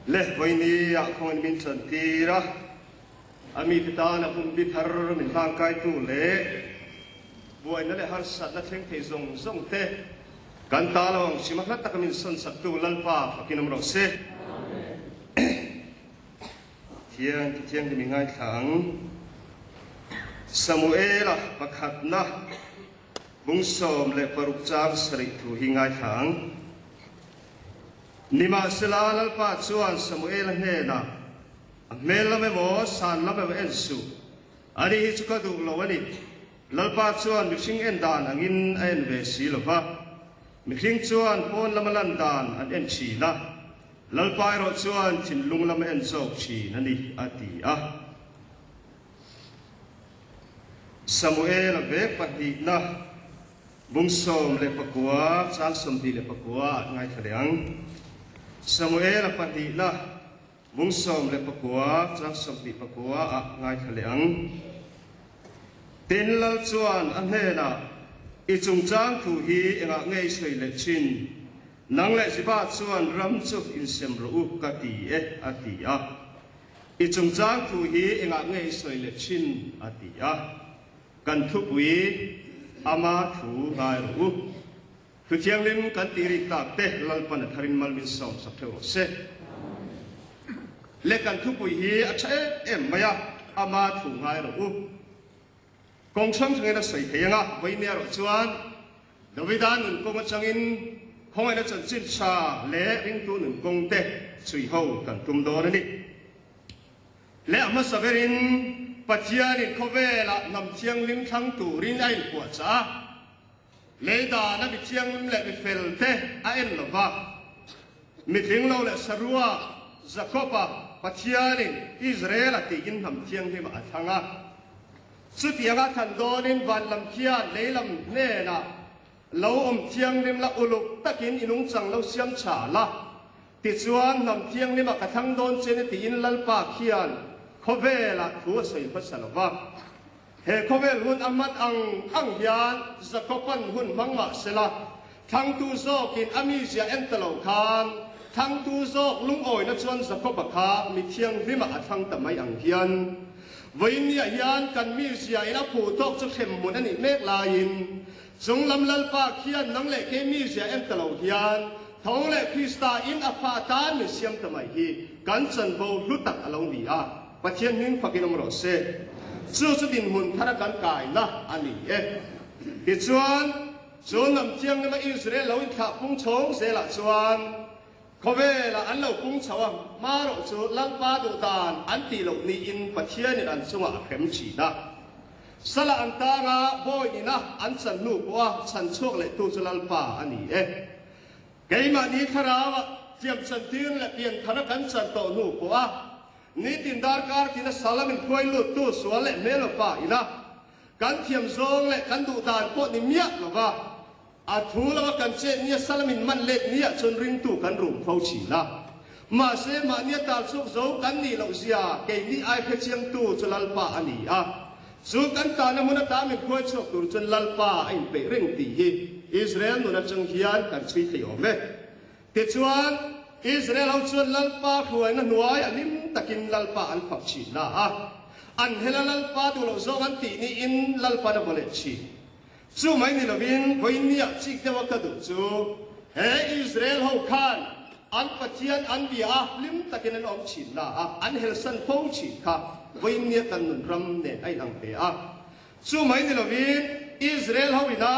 Le vawiini ah khawngaih min chan tir a, a mite tana hun bi thar min hlangkaitu leh buaina leh harsatna thleng thei zawng zawng te kan ta lo ang hrim a hla taka min sawn saktu Lalpa fakin awm rawh se. Thian ti thianghlim i ngaithla ang. Samuela pakhatna bung 16 chang sarih thu hi ngaithla ang. Nimahsela, Lalpa chuan Samuela hnenah, A hmel lam emaw, san lam emaw en suh. Ani hi chu ka duh lo a ni. Lalpa chuan mihring en dan angin a en ve si lo va. Mihring chuan pawn lama lan dan an en thin a, Lalpa erawh chuan thinlung lama en zawk thin a ni, a ti a. Samuela vek pahnihna. Bung 19, chang 29 ah ngaithla leh ang. Samuela pahnihna, bung 19, chang 29 ah ngaithla leh ang. Tin, Lal chuan a hnenah, I chungchang thu hi engah nge i sawi leh thin? Nang leh Ziba chuan ram chu insem rawh u ka ti e, a ti a. I chungchang thu hi engah nge i sawi leh thin? a ti a. Kan thupui ama thu ngai rawh u. Thu thianghlim kan tih rik tak te Lalpan a tharin mal min sawm sak theuh rawh se. Le kan thupui hi a tha em em mai a, ama thu ngai rawh u. Kawng hrang hrangin a sawi thei anga, vawinia erawh chuan Davida nun kawng atangin khawngaihna chanchin tha leh ringtu nun kawng te chhui ho kan tum dawn a ni. Leh a hmasa berin Pathianin khawvelah hnam thianghlim thlang turin a inpuahchah a, lei dana mi thianghlim leh mi felte a en lo va. Mi tlinglo leh sarua Jakob-a Pathianin Israel-a tiin hnam thianghlimah a thlang a. Chutianga thlan dawnin van lam khian lei lam hnenah lo awm thianghlim la uluk takin i nungchang lo siam tha la, Tichuan, hnam thianghlimah ka thlang dawn che ni tiin Lalpa khian khawvelah thu a sawi hmasa lo va. He khawvel hun a hman ang ang hian Jakoban hun hmang mah sela, thlangtu zawkin a mizia en ta lo khan, thlangtu zawk lungawina chuan Jakoba kha mi thianghlimah a thlang ta mai ang hian, vawiinniah hian kan mizia in a phuh tawk chu hrem hmun a nih mek laiin, Chunglam Lalpa khian nang leh kei mizia en ta lo hian tho leh Krista in a fa atan min siam ta mai hi kan chanvo hlu tak a lo ni a, Pathian hming fakin awm rawh se. Chu chu dinhmun thara kan kaina a ni e. Tichuan, chu hnam thianghlim a Israel lo inthlah pung chhawng zelah chuan, Khawvelah an lo pung chho a, hmarawh chu Lalpa duh dan an tih loh niin Pathianin an chungah a hrem thin a. Salah an tang a, bawi ina an chan hnu pawh a chhan chhuak lehtu chu Lalpa a ni e. Keimahni thlarauah thiamchantir leh pianthara kan chan tawh hnu pawh a, nitin darkar tina sala min hruai luttu sual leh hmelmapa ina kan thiam zawng leh kan duh dan pawh ni miah lova, A thu lama kan chet nia salamin man let nia chuan ringtu kan rum fo thin a. Mahse, mahnia tal chhuak zo kan nih loh zia keini ai hre chiangtu chu Lalpa a ni a. Chu kan tahna hmun ata min khuai chhuak tur chuan Lalpa a inpeih reng tih hi Israel nun atang hian kan chhui thei awm e. Tichuan, Israel ho chuan Lalpa hruaina hnuai a hlim takin Lalpa an fak thin na a. An hela Lalpa duh loh zawng an tih niin Lalpan a vaw leh thin. Chu mai ni lovin vawiinniah chik deuha ka duh chu he Israel ho khan an Pathian an bia a hlim takin an awm thin na a, an helsan fo thin kha vawiinnia kan nun ram nen a inang ve a. Chu mai ni lovin Israel ho ina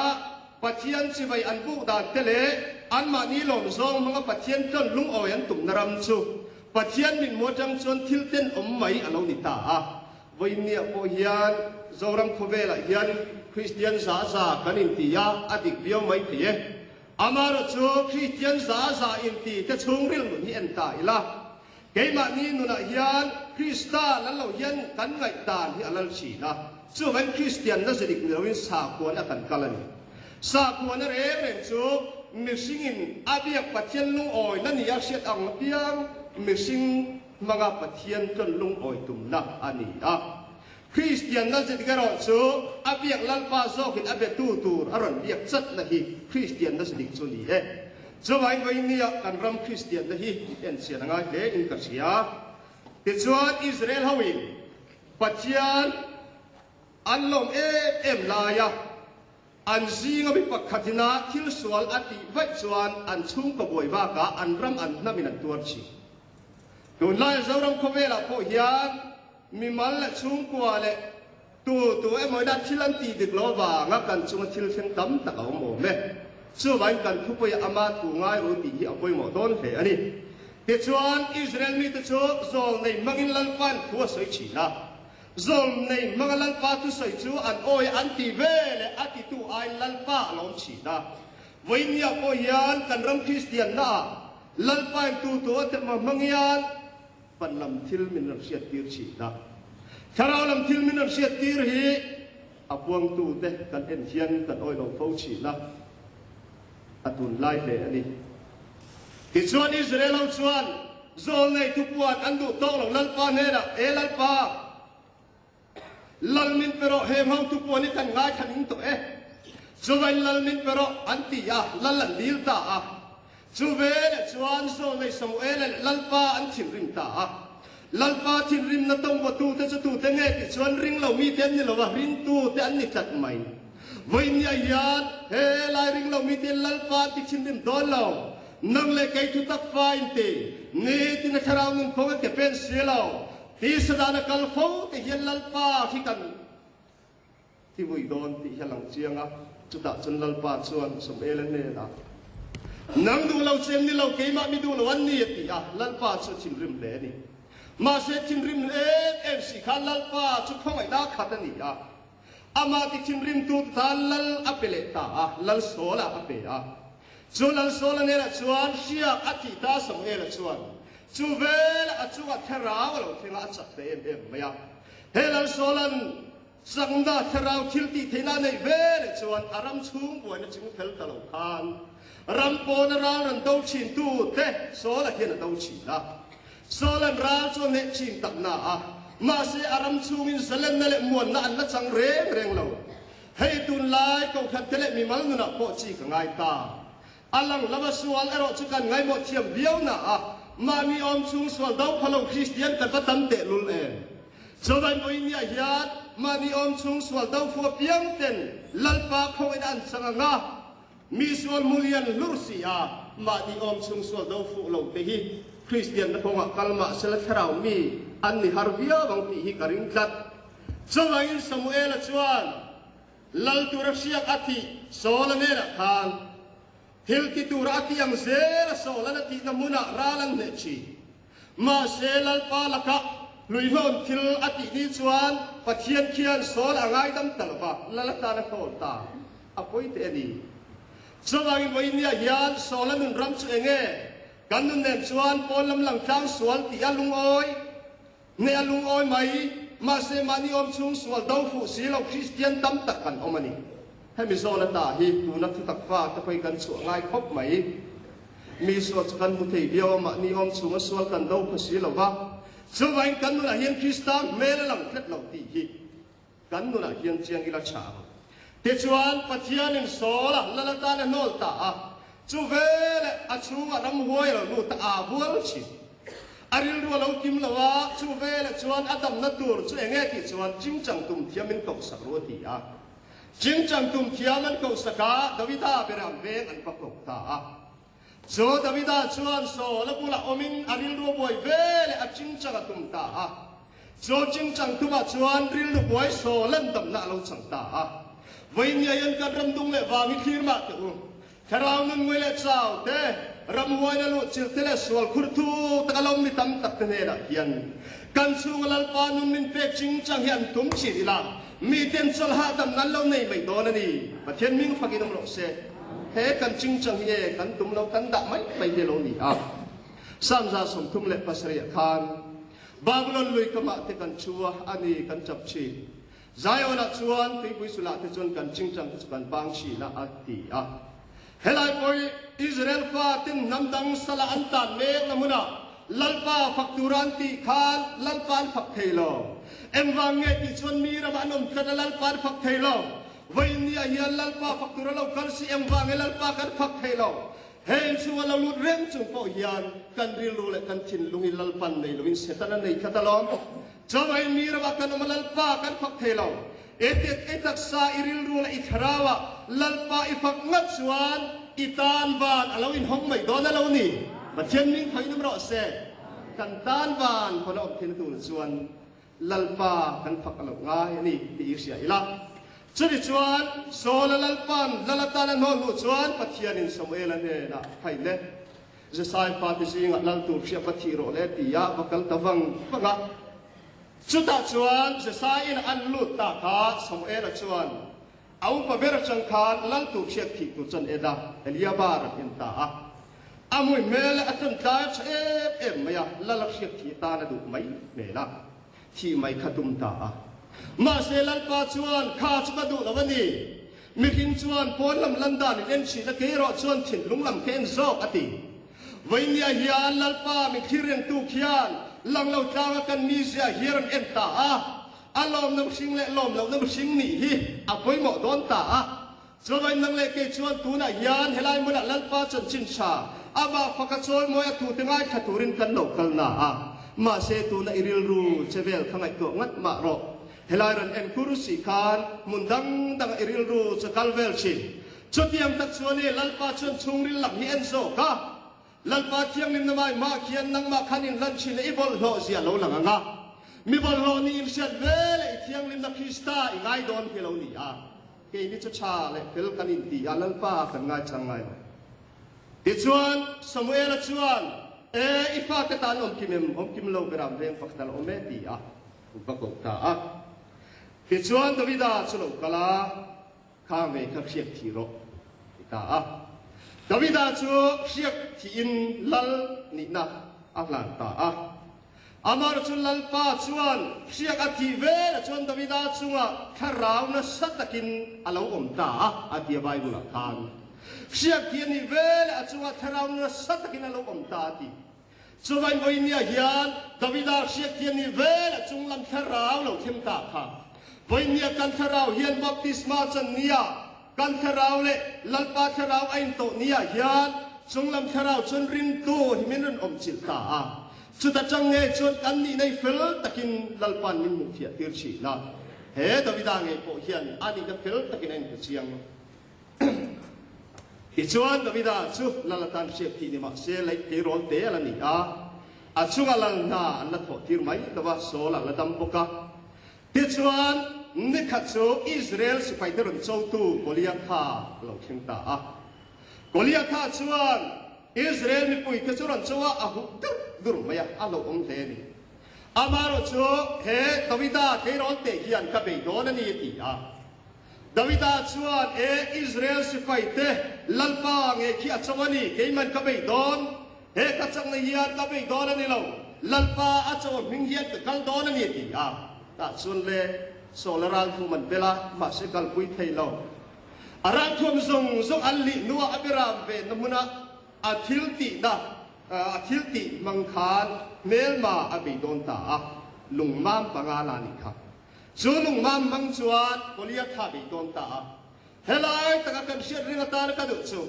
Pathian chivai an buk dan te leh anmahni lawm zawng hmanga Pathian tlawn lungawi an tumna ram chu Pathian mithmuh atang chuan thil tenawm mai a lo ni ta a. Vawiinniah pawh hian Zoram khawvelah hian Kristian za za kan inti a, a dik viau mai thei e. Amaherawhchu Kristian za za inti te chhungril nun hi en ta ila, keimahni nunah hian Krista lal lo hian kan ngaihdan hi a lal thin a, chuvangin Kristianna ze dik ni loin sakhuana kan kal a ni. Sakhuana reng reng chu mihringin a biak Pathian lungawina nia hriat ang apiang mihring Hmanga Pathian tlawn lungawi tumna a ni a. Kristianna zet erawh chu a biak Lalpa zawkin a betu tur a rawn biak chatna hi Kristianna zik chu ni e. Chuvangin vawinia kan ram Kristiante hi enchian a ngai hle in ka hria. Tichuan Israel hoin Pathian an lawm em em laia an zinga mi pakhatina thil sual a tih vaih chuan an chhungkaw buai bakah an ram an hnamin an tuar thin. Tunlaia Zoram khawvelah pawh hian mimal leh chhungkua leh Tu tu emawina thil an tih dik lo avanga kan chunga thil thleng tam tak a awm awm e. Chuvangin kan thupuia ama thu ngai ru tih hi a pawimawh dawn hle a ni. Tichuan, Israel mite chu zawlnei hmangin Lalpa'n thu a sawi thin a. Zawlnei hmanga Lalpa thusawi chu an awi an ti ve leh a titu aiin Lalpa a lawm thin a. Vawiinniah pawh hian kan ram Kristiannaah Lalpain tu tu a tema hmang hian, Pan lam thil min rawn hriattir thin a, thlarau lam thil min rawn hriattir hi a puangtute kan en hian kan awih lo fo thin a, a tunlai hle a ni. Tichuan Israel ho chuan zawlnei thupuan an duh tawk lo Lalpa hnenah, E Lalpa, Lal min pe rawh, heng ho thupuan hi kan ngaithla ning tawh e. Chuvain lal min pe rawh an ti a, lal an dil ta a. Chu veleh chuan Sawnei Samuela leh Lalpa an thinrim ta a. Lalpa thinrimna tawngvawtute chu tute nge tih chuan ring lo mite an ni lo a, ringtute an ni tlat mai. Vawinia hian he lai ring lo mite Lalpa an ti thinrim dawn lo. Nang leh kei thutak fa inti, nitin a thlarau nunphung an ke pen si lo. Tisa dan a kal fo te hian Lalpa hi kan ti vui dawn tih hi a lang chiang a, chutah chuan Lalpa chuan Samuela hnenah, Nang duh lo che an ni lo, keimah mi duh lo an ni a ti a, Lalpa chu a thinrim hle a ni. Mahse thinrim em em si khan Lalpa chu khawngaihna khat a ni a, amah ti thinrimtu te tan Lal a pe leh ta a, Lal Saula a pe a. Chu Lal Saula hnenah chuan hriak a tih ta Samuela chuan, Chu velah a chungah thlarau a lo thleng a, a chak ta em em mai a. He Lal Saula'n chakna thlarau thil tih theihna a neih ve leh chuan a ram chhung buaina ching fel ta lo khan ram pawna ral rawn do thin tu te Saula hian a do thin a. Saula'n ral chu a hneh thin tak na a, mahse a ram chhungin zalenna leh muanna an la chang reng reng lo. Hei tunlai kohhran te leh mimal nunah pawh chi ka ngai ta. A lang lama sual erawh chu kan ngaimawh thiam viau na a, mahni awm chung sual do pha lo Kristian kan va tam teh lul em? Chuvain vawinia hian mahni awm chung sual do fu apiang ten Lalpa khawngin an chang ang a, mi sual hmu lian hlur si a, mahni awm chung sual do fuh lo te hi Kristian na kawngah kal mah sela thlarau mi an ni har viau ang tih hi ka ring tlat. Chuvain Samuela chuan Lal tura hriak a tih Saul-a hnenah khan, Thil ti tura a tih ang zela Saul-an a tihna hmunah ral an hneh thin. Mahse, Lalpa lakah hluihlawn thil a tih ni chuan Pathian khian Saul a ngaidam ta lo va, Lal atan a hlawn ta. A pawi teh a ni. Chuvangin vawinia hian Saul-a nun ram chu eng nge? Kan nun nen chuan pawn lam lang tlang sual tih a lungawi. Hneh a lungawi mai, mahse mahni awm chhung sual do fuh si lo Kristian tam tak kan awm a ni. Hemi zawn ata hi tuna thutak fa te pawhin kan chhuah ngai khawp mai. Mi sual chu kan hmu thei viau a, mahni awm chhunga sual kan do pha si lo va, chuvangin kan nunah hian Krista hmel a lang tlat lo tih hi kan nunah hian chiang ila tha ang. Tichuan, Pathianin Saula lal atan a hnawl ta a, chu veleh a chhungah ramhuai a lo lut a, aa bual thin. A rilru a lo kim lo a, chu veleh chuan a damna tur chu eng nge tih chuan chingchang tum thiam in kohsak ru a ti a. Chingchang tum thiam an kohsak a, Davida beram veng an va koh ta a. Chu Davida chuan Saula bulah awmin a rilru a buai ve leh a chingchang a tum ta a. Chu chingchang tumah chuan rilru buai Saula'n damna a lo chang ta a. Vawiin kan ram dung leh vang hi thlir mah teh u. Thlarau nun ngui leh chau te, ramhuaina luh chilh te leh sual khur thu taka lo mi tam tak te hnenah hian kan chhunga Lalpa nun min pek chingchang hi an tum thin ila, miten chawlh hahdam nan lo nei mai dawn a ni. Pathian hming fakin awm rawh se. He kan chingchang hi e kan tum lo kan dah mai mai hi a lo ni a. Psalm 37 ah khan Babylon lui kamah te kan thu a, a ni kan tap thin. Zion-ah chuan tuipui sulah te chuan kan chingchang te chu kan bang thin a, a ti a. Helai pawh hi Israel faten hnam dang sala an tan mek na hmunah Lalpa fak tura an tih khan Lalpa an fak thei lo. Engvang nge tih chuan mi ramah an awm tlat a Lalpa an fak thei lo. Vawiin ni ah hian Lalpa fak tura lo kal si engvang nge Lalpa kan fak thei lo. He inchhunga lo lut reng chung pawh hian kan rilru leh kan thinlung hi Lalpan nei loin Setana nei tlat alawm. Chawngaiin mi ramah kan awm a, Lalpa kan fak thei lo. Etet i taksa, i rilru leh i thlarauah Lalpa i fak ngat chuan i tan van a lo inhawng mai dawn a lo ni. Pathian hming thawiin awm rawh se. Kan tan van hawn a awm theihna tur chuan Lalpa kan fak a lo ngai a ni tih i hria ila. Chumi chuan Saula Lalpa'n lal atan a hnawh hnuh chuan Pathianin Samuela hnenah, Hai le, Jesai fate zingah lal tur hriat va thih rawh le tia va kal ta vang vang a. Chutah chuan Jesaiin a an lut ta kha Samuela chuan a upa ber atang khan lal tur hriat thih tur chuan Eda, Eliaba rawn en ta a. A hmui hmel a tlun tlai tha em em mai a, lal a hriat thih atan a duh mai hmel a, thih mai kha tum ta a. Mahse Lalpa chuan kha chu ka duh lo a ni. Mihring chuan pawn lam lan dan in en thin a, kei erawh chuan thinlung lam ka en zawk a ti. Vawinia hian Lalpa min thlir rengtu khian lang lo tlanga kan mizia hi a rawn en ta a, a lawmna mihring leh lawm lohna mihring nih hi a pawimawh dawn ta a. Chuvain nang leh kei chuan tunah hian helai hmunah Lalpa chanchin tha, amah faka chawimawi a tute ngaithla turin kan lo kal na a, mahse tuna i rilru che vel kha ngaihtuah ngat mah rawh. Helai rawn en kur si khan hmun dang dangah i rilru chu kal vel thin. Chutiang tak chuan i Lalpa chuan chhungril lam hi en zawk a. Lalpa thianghlimna mai mah khian nangmah khan inhlan thin a i bawlhhlawh zia lo lang ang a. Mi bawlhhlawh nih inhriat ve leh i thianghlimna Krista i ngai dawn hi lo ni a. Keini chu tha leh fel kan inti a, Lalpa kan ngaichang ngai lo. Tichuan, Samuela chuan, E, i fate tan awm kim em? Awm kim lo beram veng pakhat a la awm e, ti a va koh ta a. Tichuan, Davida chu lo kal a, Kha ngei kha hriak thih rawh, ti ta a. Davida chu hriak thihin lal nihna a hlan ta a. Amah chu Lalpa chuan hriak a thih velah chuan Davida chungah thlarau nasa takin a lo awm ta a, a ti a Bible-ah khan. Hriak thih a nih velah a chungah thlarau nasa takin a lo awm ta a ti. Chuvain vawinia hian Davida hriak thih a nih velah chunglam thlarau lo thleng ta kha. Vawinia kan thlarau hian baptisma chan nia kan thlarau leh Lalpa thlarau a intawh niah hian chunglam thlarau chuan ringtu hi min rawn awm chilh ta a. Chuta tang ngei chuan kan nihna hi fel takin Lalpa'n min hmuh fiah tir thin a. He Davida ngei pawh hian a nihna fel takin a inhmu chiang. Tichuan Davida chu lal atan hriat thih ni mah se laih tleirawl te a la ni a, a chunga lal hna an la thawh tir mai lo va, Saul a la dam bawk a. Tichuan, nikhat chu Israel sipaite rawn chotu Goliatha a lo thleng ta a. Goliatha chuan Israel mipuite chu rawn cho a, a huh dur dur mai a, a hlauhawm hle a ni. Amaherawh chu he Davida tleirawl teh hian ka bei dawn a ni a ti a. Davida chuan, E Israel sipaite, Lalpa ngei khi a cho a ni, keiman ka bei dawn. He ka chakna hian ka bei dawn a ni lo, Lalpa a cho a hming hian ka kal dawn a ni, a ti a. Tah chuan le, Saul a ralthuam an bel a, mahse kalpui thei lo. A ralthuam zawng zawng an lih hnuah a beram venna hmuna a thil tihna, a thil tih hmang khan hmelma a bei dawn ta a, lungmam panga la nih kha. Chu lungmam hmang chuan Goliatha bei dawn ta a. Helai taka kan hriat ring atana ka duh chu,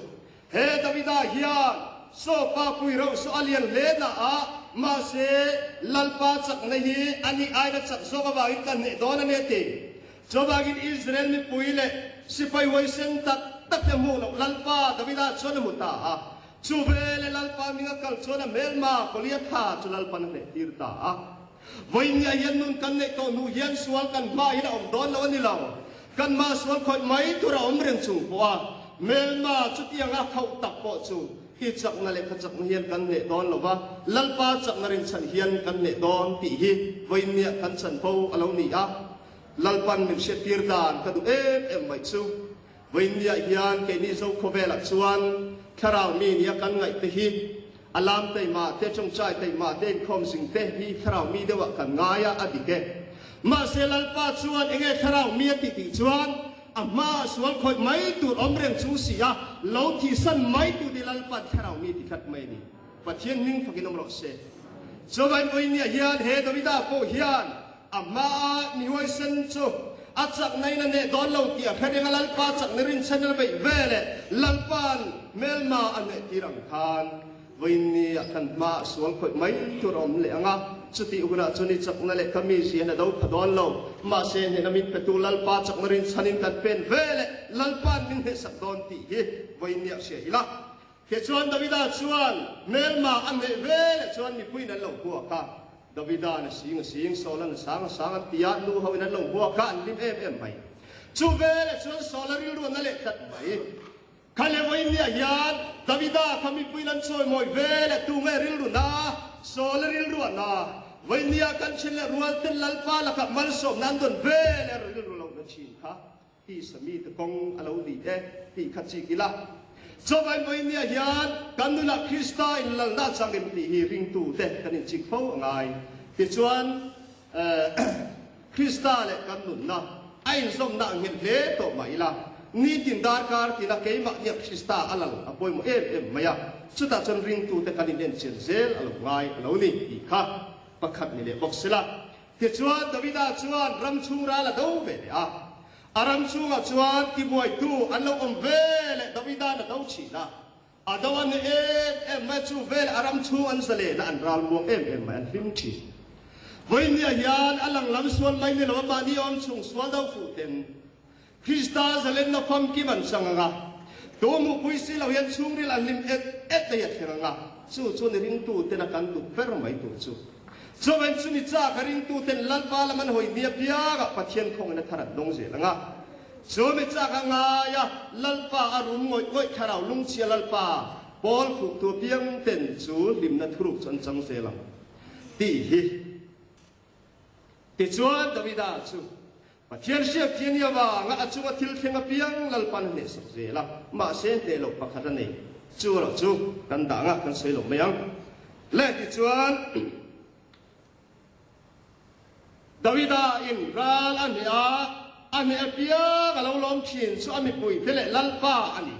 he Davida hian Saw pa pui reuh saw a lian hle na a, mahse Lalpa chakna hi a nih aina chak zawk avangin ka hneh dawn a ni a ti. Chuvangin Israel mipui leh sipai huaisen tak tak te hmuh loh Lalpa Davida chuan a hmu ta a. Chu veleh Lalpa hming a kal chuan a hmelma Goliatha chu Lalpan a hneh tir ta a. Vawinia hian nun kan neih tawh hnu hian sual kan hma in a awm dawn lo a ni lo. Kan hma sual khawih mai tur a awm reng chung pawh a, hmelma chutianga khauh tak pawh chu i chakna leh kha chakna hian kan hneh dawn lo va, Lalpa chakna rinchhan hian kan hneh dawn tih hi vawinia kan chanvo a lo ni a. Lalpan min hriattir dan ka duh em em mai chu vawinia hian keini Zo khawvelah chuan thlarau mi nia kan ngaih te hi A lam teima te, tawngtai teima te, inkhawm zing te hi thlarau mi deuhah kan ngai a, a dik e. Mahse Lalpa chuan enge thlarau mi a tih tih chuan a hmaah sual khawih mai tur awm reng chung si a, lo thihsan mai tur hi Lalpa'n thlarau mi ti tlat mai a ni. Pathian hming fakin awm rawh se. Chuvain vawinia hian he Davida pawh hian a hmaah mi huaisen chu. A chakna in a neh dawn lo tih a hre reng a, Lalpa chakna rinchhan in a beih ve leh Lalpa'n hmelma a neh tir ang khan vawiinni ah kan hma ah sual khawih mai tur a awm leh ang a, chutih hunah chuan i chakna leh ka mizia hian a do pha dawn lo. Mahse hnehna min petu Lalpa chakna rinchhan in kan pen ve leh Lalpa'n min hnehsak dawn tih hi vawiinni ah hria ila. Tichuan Davida chuan hmelma a hmeh ve leh chuan mipuiin an lo hmuak a, Davida'n a sing a sing, Saula'n a sang a sang an ti a, nu hoin an lo hmuak a, an hlim em em mai. Chu ve leh chuan Saula rilru a na leh tlat mai. Kha leh vawiinniah hian Davida kha mipuiin an chawimawi ve leh tu nge rilru na, Saula rilru a na. Vawiinniah kan then leh rual ten Lalpa lakah malsawmna an dawn ve leh rilru lohna thin kha. Tisa mite kawng a lo ni e tih kha chik ila. Chawvain vawinia hian kan nunah Krista in lalna a chang em tih hi ringtute kan inchik fo a ngai. Tichuan, Krista leh kan nunna a inzawmna a nghet hle tawh mah ila, nitin darkar tina keimahnia Krista a lal a pawimawh em em mai a, chutah chuan ringtute kan inenchian zel a lo ngai a lo ni tih kha pakhat ni leh bawk sela. Tichuan, Davida chuan ram chhung ral a do ve leh a. A ram chhungah chuan tibuaitu an lo awm ve leh Davida'n a do thin a. A do a ni em em mai chu ve leh a ram chhung an zalen a, an ral muang em em mai, an hlim thin. Vawinia hian a lang lam sual mai ni lo a mahni awm chhung sual do fuh ten Krista zalenna famkim an chang ang a, tu hmuhpui si lo hian chhungril an hlim et et lei a thleng ang a, chu chu ni ringtuten a kan duh ber mai tur chu. Chuan chumi chak a ringtuten Lalpa lam an hawi hnia piangah Pathian khawngin a thar an dawng zel ang a, chumi chak a ngai a Lalpa a rum ngawih ngawih thlarau lungchhia Lalpa pawl fuhtu apiangten chu hlimna thuruk chu an chang zel ang tih hi. Tichuan Davida chu Pathian hriat thian i avanga a chunga thil thleng apiang Lalpan a hnehsak zel a, mahse hneh loh pakhat a nei. Chu erawh chu kan dah anga kan sawi loh mai ang. Le tichuan Davida in ral a hneh a, a hneh apiang a lo lawm thin chu a mipuite leh Lalpa a ni.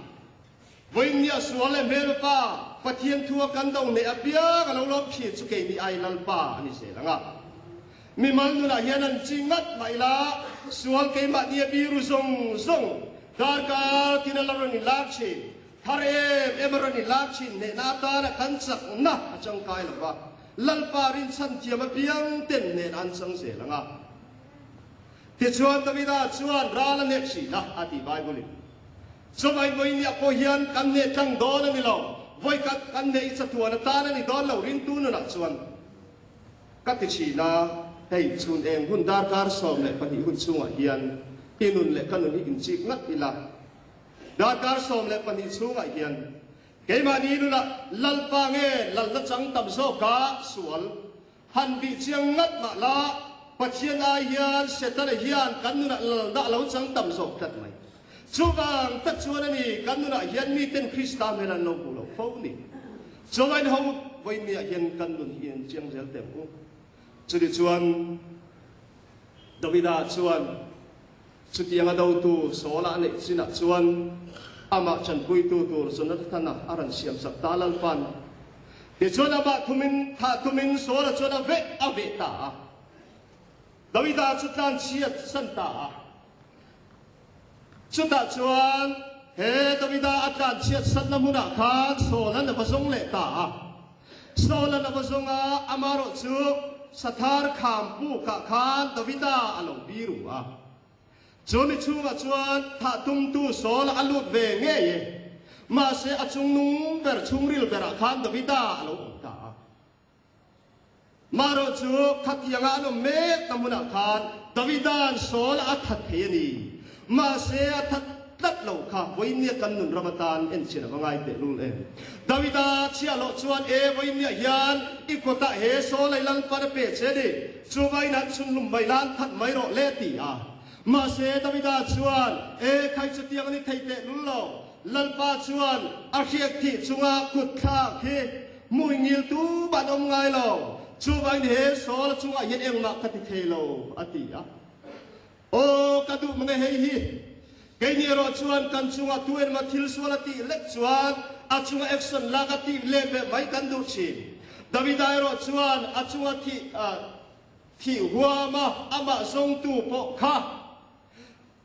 Vawiinnia sual leh hmelpa Pathian thu a kan do hneh apiang a lo lawm thin chu keini ai Lalpa a ni zel ang a. Mimal nunah hian an chi ngat mah ila sual keimahni a biru zawng zawng darkar tin a la rawn inlar thin, thar em em a rawn inlar thin hnehna atana kan chakna a changkai lo va, Lalpa rinchhan thiam apiang ten hnehna an chang zel ang a. Tichuan Davida chuan ral a hneh thin a, a ti Bible-in. Chuvai vawinia pawh hian kan hneh tlang dawn a ni lo, vawikhat kan hneh i chatuan atan a ni dawn lo ringtu nunah chuan. Ka ti thin a, hei chhun eng hun darkar 12 hun chhungah hian i nun leh ka nun hi inchik ngat ila. Darkar 12 chhungah hian keimahni nunah Lalpa nge lalna chang tam zawka sual han bih chiang ngat mah la, Pathian ai hian Setana hian kan nunah lalna a lo chang tam zawk tlat mai. Chuvang tak chuan a ni kan nunah hian miten Krista hmel an lo hmuh loh fo ni. Chuvain ho vawiinniah hian kan nun hi in chiang zel teh ang u. Chutih chuan Davida chuan chutianga dotu Saula a neih chinah chuan amah chanpuitu tur Jonathana a rawn siamsak ta Lalpan. Tichuan amah thumin thah tumin Saula chuan a veh a veh ta a. Davida chu tlanchhiat san ta a. Chutah chuan he Davida a tlanchhiat sanna hmunah khan Saula'n a va zawng leh ta a. Saula'n a va zawng a, amarawh chu Sathar kham pukah khan Davida a lo biru a. Chu mi chhungah chuan thah tumtu Saula a lut ve ngei e. Mahse a chungnung ber chhungril berah khan Davida a lo awm ta a. Marawh chu khatianga an awm mek na hmunah khan Davida'n Saul a that thei a ni. Mahse a that tlat lo kha vawinia kan nun ram atan enchhin a va ngai teh lul em. Davida chhiahloh chuan e vawinia hian i kawtah he Saul a i Lalpan a pe che a ni, chu vawiin han chhunlum mai la an that mai rawh le ti a. Mahse Davida chuan e khai chutiang a ni thei teh lul lo, Lalpa chuan a hriak thih chunga kut thlak hi Hmui ngil tu ban awm ngai lo, chuvangin he Saul chungah hian engmah ka ti thei lo, a ti a. Aw, ka duh mange hei hi. Keini erawh chuan kan chungah tu engmah thil sual a tih lek chuan a chunga action lak a tih let ve mai kan duh thin. Davida erawh chuan a chunga thih huama amah zawngtu pawh kha.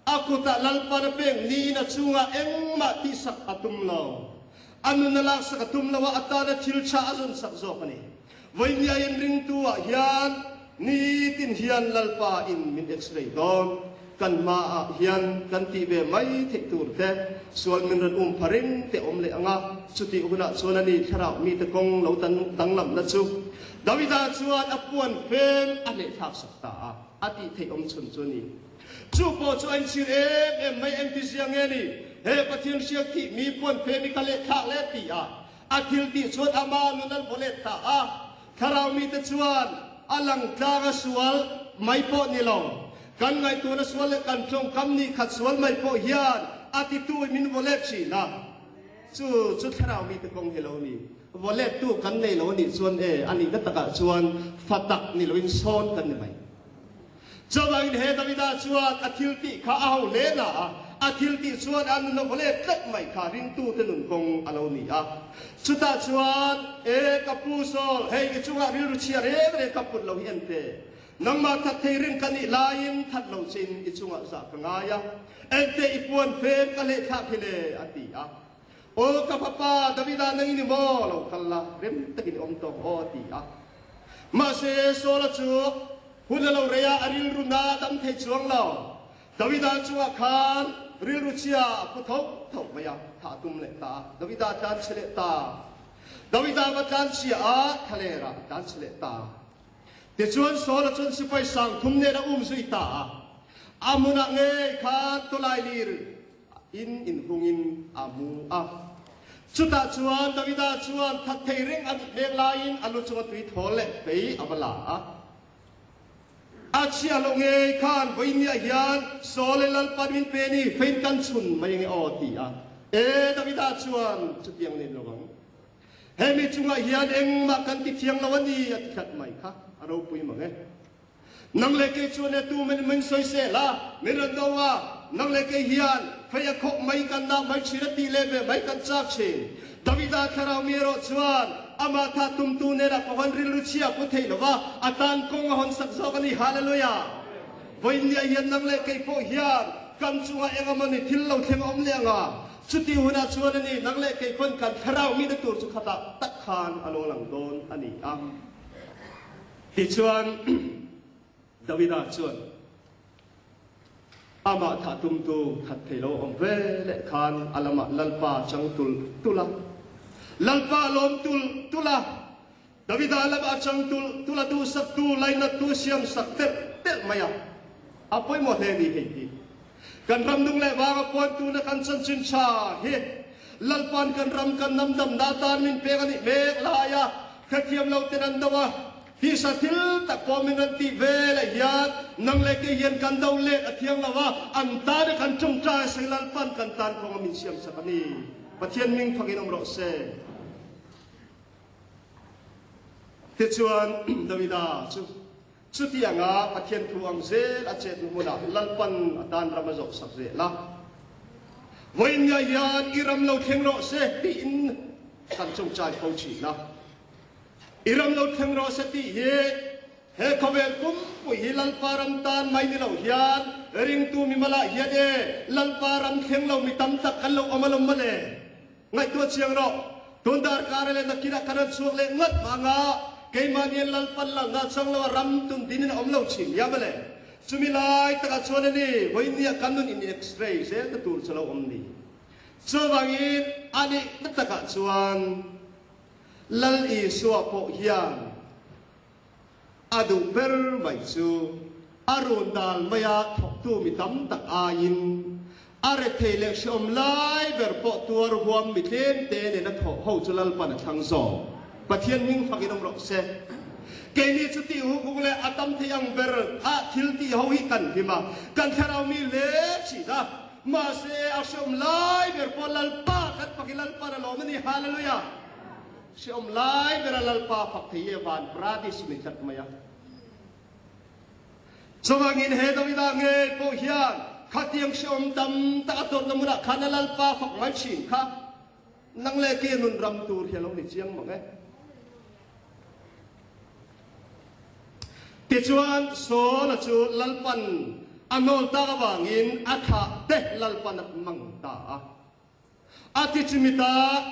A kutah Lalpan a pek niin a chungah engmah tihsak a tum lo. A nun a laksak a tum lo a, a tana thil tha a zawnsak zawk a ni. Vawinia in ringtu ah hian nitin hian Lalpa in min x-ray dawn. Kan hma ah hian kan tih ve mai theih tur te, sual min rawn um pha reng te awm leh ang a, chutih hunah chuan a ni thlarau mite kawng lo danglamna chu Davida chuan a puan fem a hlehthlak sak ta a, a tih theih awm chhun chu a ni. Chu pawh chu a inchhir em em mai engti zia nge ni? He Pathian hriak thih mi puan fem i ka lehthlak le ti a, A thil tih chuan ama nun an vaw let ta a, thlarau mite chuan a lang tlang a sual mai pawh ni lo, kan ngaihtuahna sual leh kan tawngkam nih khat sual mai pawh hian a titu in min vaw let thin a. Chu chu thlarau mite kawng hi lo ni. Vaw lettu kan nei lo a nih chuan e, a nihna takah chuan fa tak ni loin sawn kan ni mai. Chuvangin he Davida chuan a thil tih kha a ho hle na a, a thil tih chuan a nun a vaw let tlat mai kha ringtute nun kawng a lo ni a. Chutah chuan, E ka pu Saul, hei i chungah rilru chhia reng reng ka put lo hi en te. Nangmah that thei ring ka nih laiin that lo chin i chungah zah ka ngai a, enteh i puan fem ka lehthlak hi le, a ti a. Aw ka fapa Davida nang i ni maw? Lo kal la, rem takin i awm tawk aw, a ti a. Mahse Saula chu hun a lo rei a, a rilru na a dam thei chuang lo. Davida chungah khan rilru chhia a pu tho tho mai a, thah a tum leh ta a. Davida a tlan chhe leh ta. Davida va tlan chhia a, thlalerah a tlan chhe leh ta. Tichuan Saula chuan sipai sangthum nen a um zui ta a. A hmunah ngei khan tawlailir In inhungin a mu a. Chutah chuan Davida chuan that thei reng a nih mek laiin a lu chunga tui thawl leh fei a va la a. A chhia loh ngei khan vawinia hian Saul le Lalpan min pe ni fein kan chhun mai ange aw a ti a. E Davida chuan chutiang nen lo ang. Hemi chungah hian engmah kan ti thiang lo a ni a ti tlat mai kha a ropui mang e. Nang leh kei chuan e tu min min sawisel a, min rawn do a, nang leh kei hian fei a khawk mai kan dah mai thin a tih leh ve mai kan chak thin. Davida thlarau mi erawh chuan amah tha tumtu nena pawhan rilru chhia pu thei lova a tan kawng a hawn sak zawk a ni. Hallelujah! Vawiinniah hian nang leh kei pawh hian kan chungah eng emawni thil lo thleng a awm leh ang a, chutih hunah chuan a ni nang leh kei pawn kan thlarau mite tur chu khatah tak khan a lo lang dawn a ni a. Tichuan, Davida chuan amah thah tumtu that thei lo awm ve leh khan a lamah Lalpa chang tul tul a. Lalpa a lawm tul tul a, Davida lamah a chang tul tul a, duhsaktu, lainattu siamsak telh telh mai a. A pawimawh hle ni hei hi. Kan ram nung leh vang a puantuna kan chanchin tha hi Lalpa'n kan ram kan hnam damna atan min pek a nih mek lai a, hrethiam lo ten an do a, tisa thil tak pawh min rawn tih ve leh hian nang leh kei hian kan do let a thiang lo a, an tana kan tawngtai a sei Lalpa'n kan tan kawng a min siamsak a ni. Pathian hming fakin awm rawh se. Tichuan Davida chu Chutianga Pathian thu ang zel a chetna hmunah Lalpan a tan ram a zawhsak zel a. Vawiinnia hian i ram lo thleng rawh se tiin kan chungchai fo thin a. I ram lo thleng rawh se tih hi he khawvel pumpui hi Lalpa ram tan mai ni lo hian ringtu mimalah hian e Lalpa ram thleng lo mi tam tak kan lo awm alawm mawle. Ngaihtuah chiang rawh, tun darkar leh nakinah kan rawn chhuak leh ngat vanga keimahni an Lalpan lalna chang lo a ram tun dinin a awm lo thin nia mawle. Chumi lai takah chuan a ni, vawinia kan nun in x-ray zel ta tur chu lo awm ni. Chuvangin a nihna takah chuan Lal Isua pawh hian A duh ber mai chu a run dal maia thawktu mi tam tak aiin a rethei leh hreawm lai ber pawh tuar huam mi tlem te nena thawh ho chu Lalpan a thlang zawk. Pathian hming fakin awm rawh se. Keini chu tih huk huk leh a tam thei ang ber a thil tih ho hi kan hlim a, kan thlarau mi hle thin a. Mahse a hreawm lai ber pawh Lalpa kan fakin Lalpan a lawm a ni. Hallelujah! Hreawm lai bera Lalpa fak thei e van paradis ni tlat mai a. Chuvangin he Davida ngei pawh hian khatiang hreawm tam tak a tawrhna hmunah khan a Lalpa fak mai thin kha nang leh ke nun ram tur hi a lo ni chiang mang e. Tichuan Saul-a chu Lalpan. A hnawl tak avangin a thlah te Lalpan a hmang ta a. A ti chimit a,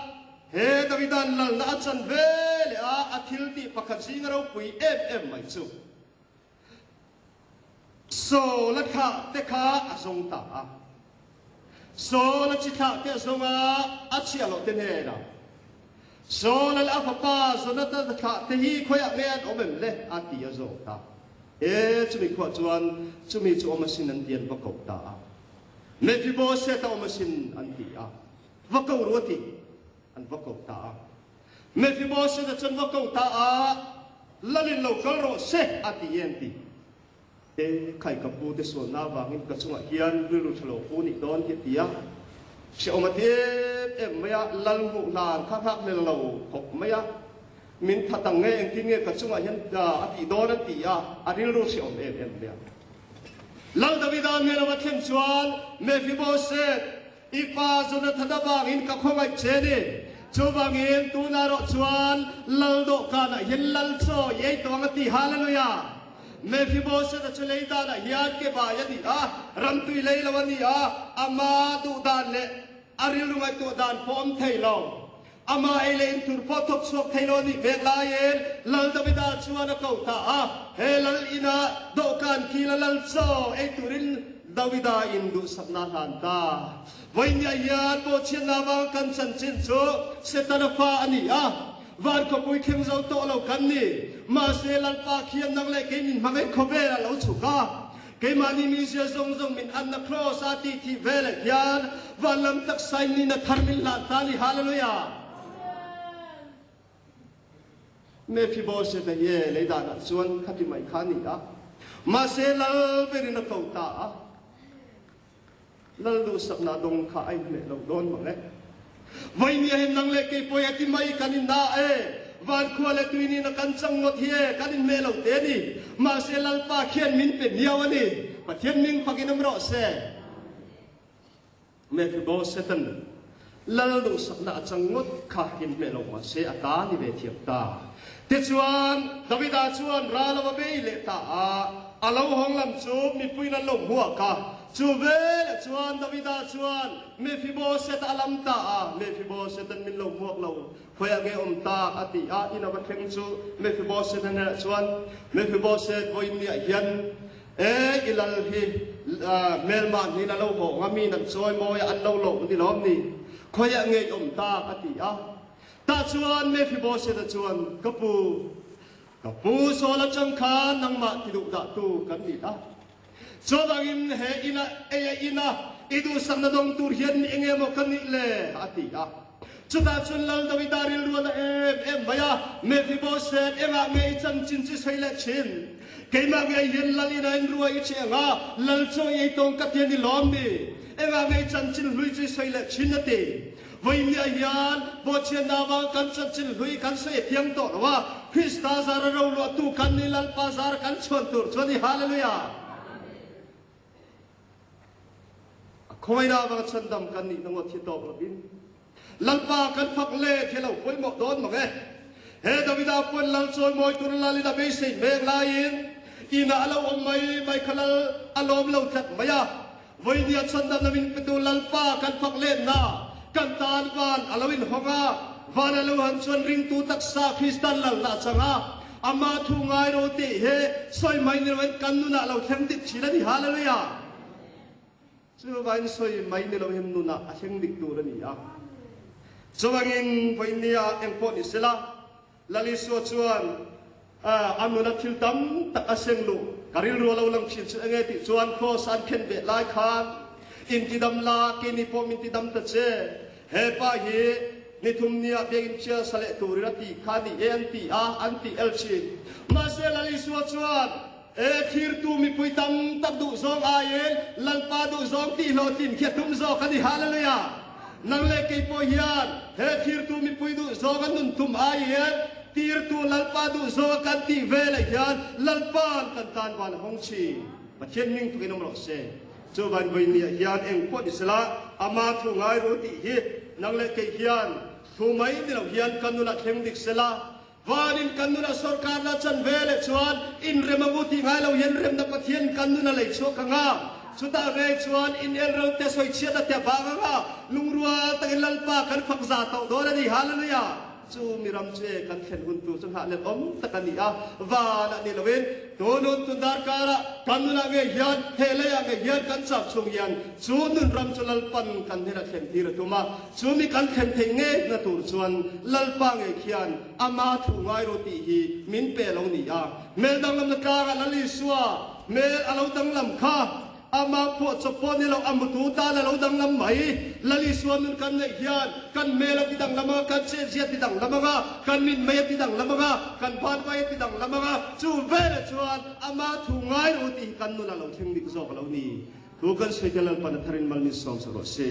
he Davida'n lalna a chan ve leh a, a thil tih pakhat zinga ropui em em mai chu Saul a thlah te kha a zawng ta a. Saul a chi thlah te a zawng a, a chhiah loh te hnenah, Saul leh a fapa Jonathan a thlah te hi khawiah nge an awm em le? a ti a zawng ta. E, chumi khuah chuan chumi chu awm asin an ti an va koh ta a. Mephibosheth a awm asin an ti a, va ko ru a ti an va koh ta a. Mephibosheth a chuan va koh ta a, Lalin lo kal rawh se a ti e an ti. E, khai ka pu te sualna avangin ka chungah hian rilru tha lo pu nih dawn hi a ti a. Hrehawm a ti em em mai a, Lal hmuh hlan kha nghak hlel lo khawp mai a. Min that ang nge engtin nge ka chungah hian a tih dawn a ti a, a rilru hrehawm em em mai a. Lal Davida hmel a va thlen chuan, Mephibosheth, i pa Jonathan avangin ka khawngaih che ni. Chuvangin tunah erawh chuan Lal dawhkanah hian Lal chaw i ei tawh ang a ti. Hallelujah! Mephibosheth-a chu lei danah hian ke bai a ni a, ramtui lei lo a ni a, ama duh dan leh a rilru ngaihtuah dan pawh awm thei lo. Amah ei leh intur pawh thawk chhuak thei lo a nih vek laiin Lal Davida chuan a ko ta a, he lal inah dawhkan kila lal chaw ei turin Davida in duhsakna a hlan ta. Vawinia hian bawhchhiatna avanga kan chanchin chu Setana fa a ni a, van khawpui thleng zo tawh lo kan ni. Mahse Lalpa khian nang leh kei min hmangaih khawvel a lo chhuk a, Keimahni mizia zawng zawng min anna Kraws a tih thih veleh hian van lam taksa in nihna thar min hlan ta a ni. Hallelujah! Mephibosheth-a hi e lei danah chuan khati mai kha a ni a, mahse lal berin a ko ta a. Lal duhsakna dawng kha a inhmeh lo dawn mang e. Vawinia hian nang leh kei pawh heti mai kan inna e, van khua leh tui nihna kan chang ngawt hi e, kan inhmeh lo te a ni. Mahse Lalpa khian min pe miau a ni. Pathian ming fakin awm rawh se. Mephibosheth-a'n Lal duhsakna a chang ngawt kha inhmeh lo mahse a ta ni ve thiam ta. Tichuan, Davida chuan ral a va bei leh ta a, a lo hawng lam chu mipuiin an lo hmuak a. Chu veleh chuan Davida chuan Mephibosheth a lam ta a, Mephibosheth-a'n min lo hmuak lo, khawiah nge awm tak? a ti a. In a va thleng chu Mephibosheth-a hnenah chuan, Mephibosheth, vawiin niah hian E, i lal hi hmelmah hnin a lo hawng a, miin an chawi mawi a, an lo lawm ni lawm ni? Khawiah nge i awm tak? a ti a. Tah chuan Mephibosheth-a chuan, Ka pu, ka pu Saul atang khan nangmah ti duh dahtu kan ni a. Chuvangin he ina ei a ina i duhsakna dawng tur hian mi enge maw ka nih le? a ti a. Chutah chuan Lal Davida rilru a na em em mai a, Mephibosheth, engah nge i chanchin chi sawi leh thin? Keimah ngei hian Lal ina in ruai i cheng a, Lal chaw i ei tawng ka ti a ni lawm ni? Engah nge i chanchin hlui chu i sawi leh thin? a ti. Vawinia hian Bawhchhiatna avang kan chanchin hlui kan sawi a thiang tawh lo a, Krista zara roluahtu kan ni Lalpa zara kan chhuan tur chu a ni. Hallelujah! A khawngaihna avanga chhandam kan nihna ngawt hi tawk lovin Lalpa kan fak let hi a lo pawimawh dawn mang e. He Davida puan lal chawimawi tur lalin a beisei mek laiin inah a lo awm mai mai kha lal a lawm lo tlat mai a. Vawinia chhandamna min petu Lalpa kan fak letna kan tan van a lo inhawng a, van a lo han chuan ringtu taksa Kristan lalna a chang a, Ama thu ngai ro tih hi sawi mai ni loin kan nunah lo thleng dik thin a ni. Hallelujah! Chuvangin sawi mai ni loin nunah a thleng dik tur a ni a. Chuvangin vawinia eng pawh ni sela, Lal Isua chuan a nuna thil tam tak a seng luh ka rilru a lo lang thin chu enge tih chuan kraws an khen ve lai khan intidam la, keini pawh min tidam ta che. He pa hi ni thum nia biakinn thial sa leh turin a tih kha a ni e an ti a, an tih el thin. Mahse Lal Isua chuan, E thirtu mipui tam tak duh zawng aiin Lalpa duh zawng tih hlawhtlin khi a tum zawk a ni. Hallelujah! Nang leh kei pawh hian he thirtu mipui duh zawng a nun tum aiin tirtu Lalpa duh zawng a kan tih velah hian Lalpa'n kan tan van a hawng thin. Pathian hming tukin awm rawh se. Chu vanvawinia hian eng pawh ni sela, ama thu ngai ru tih hi nang leh kei hian thu mai ni lo hian ka nunah thleng dik sela. Vanin kan nunah sorkarna chan ve leh chuan inrem ang u tih ngai lo hian remna Pathian kan nun a lei chhuak ang a. Chutah ve chuan inel ro te sawichhiatna te vang anga lungrual takin Lalpa kan fak za tawh dawn a ni. Hallelujah! Chu mi ram chu e kan thlen hun tur chu nghah let awm tak a ni a, vanah ni loin tunun tun darkarah kan nunah ngei hian he leiah ngei hian kan chak chhung hian chu nun ram chu Lalpan kan hnenah thlen tir a tum a. Chu mi kan thlen theih ngei na tur chuan Lalpa ngei khian ama thu ngai ru tih hi min pe lo ni a. Hmel danglamna tlangah Lal Isua hmel a lo danglam kha ama phuah chawp pawh ni lo, a mutu tan a lo danglam mai. Lal Isua nun kan neih hian kan hmel a ti danglam anga, kan chetzia a ti danglam anga, kan mitmei a ti danglam anga, kan banvai a ti danglam anga, chu velah chuan ama thu ngai ru tih hi kan nun a lo thleng dik zawk lo ni. Thu kan sawi te Lalpan a tharin mal min sawm sak rawh se.